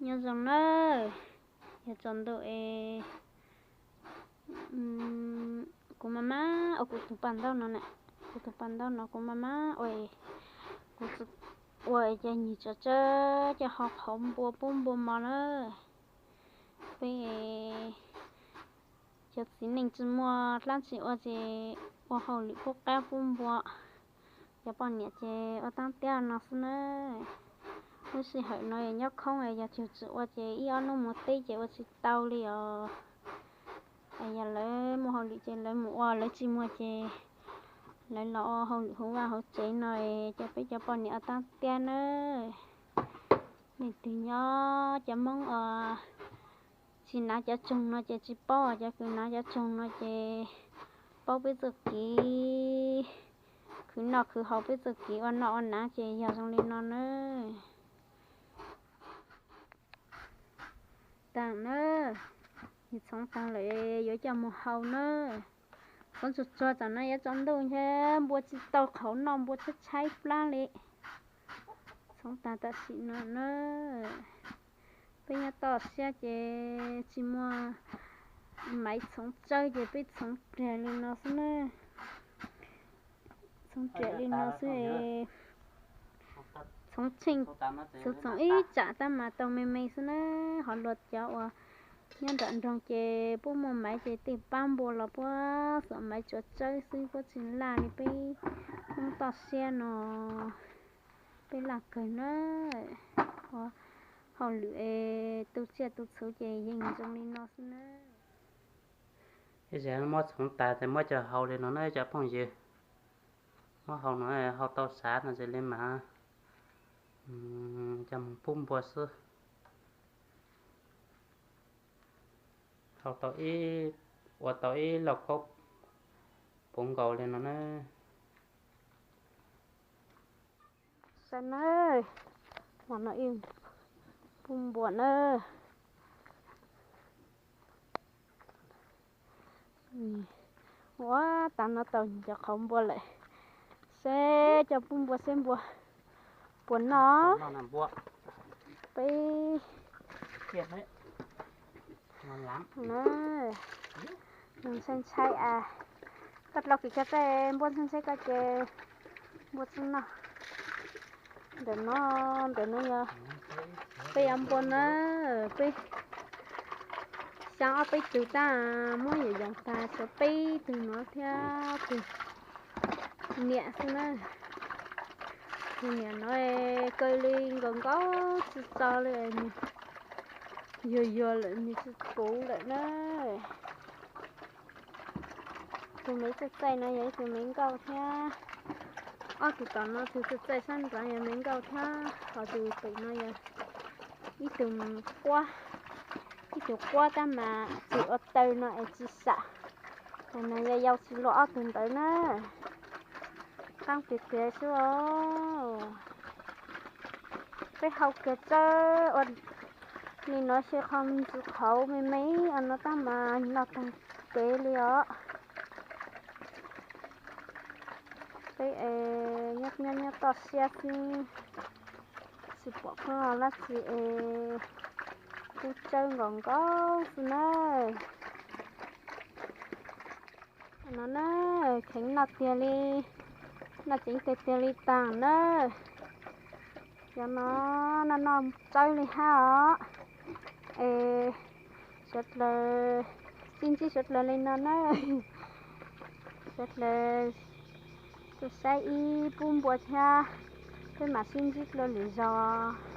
Nyob zoo nawb, yog tsaus ntuj es kuv maj mam ua kuv tus pas ntaub no na, kuv tus pas ntaub no kuv maj mam ua, kuv ua cov nyuag tsov tsawb coj ho qhauv npua pub npua mov na. Peb cov txiv neej tsis muaj dlaab tsi ua ces ua hauj lwm pub qaib pub npua, cov poj niam ces ua taab tiab no xwb na. Lub sij hawm no nyob khoob yog tug tsis ua ces ib ob hnub mus teb ces ua tsis tau li os. Yog lawv muaj hauj lwm ces lawv mus ua, lawv tsis muaj ces lawv los ua hauj lwm hauv vaj hauv tsev no, cov peb cov poj niam ua taab tiab na. Leej twg nyob cov Hmoob uas tsis hnav cov tsoog no ces tsis paub, cov kws hnav cov tsoog no ces paub peb txuj kev khwv noj khwv haus, peb txuj kev ua noj ua hnav ces yog zoo li no na. Taag na, txhoov taag lawm yuav coj mus hau na. Txhoov tsuag tsuag tam no yuav tsaus ntuj ntshe npua tsis tau qhauv noj, npua tshaib tshaib plab li. Txhoov taag tam sim no na. Peb nyob toj siab ces tsis muaj maiv txhoov tsawb ces peb txhoov riam li no xwb na. Txhoov riam li no xwb. Txhoov tsheej, txhoov ib tsam tab mas tau me me xwb na. Ho luag cov uas nyob nram nroog ces puab muaj maiv ces tej pab npua los puab xuam maiv tsuav tsawb xwb, puab tsis laj li peb Hmoob toj siab no. Peb laj kawg na. Ua hauj lwm es tu tsiaj tu txhuv ces yeej zoo li no xwb na. Ib zag muab txhoov tas ces muab coj hau li no na cov phooj ywg. Muab hau no, hau tau sav no ces li mas coj mus pub npua xwb. Hau tau ib, ua tau ib lauj kaub puv nkaus li no na. Saib na, hmo no ib pub npua na. Ua tas no tau cov qhauv npua lawm, seb coj pub npua seb npua puas noj. Peb ntshai ntshai, koj dlau kiag koj tej npua ntshai ntshai koj ces npua tsis noj. Ntawm no, ntawm no yog peb yuav npua na, peb xyaa ob peb tug tab muab yuav yoov tag, tshuav peb tug no thiab tus niam xwb na. Tus niam no kaw li nkaus nkaus tsis tso li, nws yuag yuag lawm nws tsis puv lawm na. Tus me txaij txaij no yog ib tug me nkauj thiab. Ob tug tom no tus txaij txaij sab nraud yog me nkauj thiab, ho tus pem no yog ib tug quab, ib tug quab tab mas tsis ua taw no es tsis sam. Tus no yog yau tsis luag ob tug ntawd na. Qaab tiag tiag xwb os. Peb hau kiag tsawb ua li no xwb, qhov ntxwv qhauv me me no tab mas noj taag kev li os. Peb nyob nyob toj siab xwb, tsis pom qab dab tsi es kub tsawb nkaus nkaus xwb na. No na, kheev noj tiag li, noj ceev tiag tiag li taag na. Cov no noj noj tsawb li hab os. Es suav dlawg sib ntsib suav dlawg li no na. Suav dlawg tuaj saib ib pub npua thiab, peb mam sib ntsib dlua lwm zaus.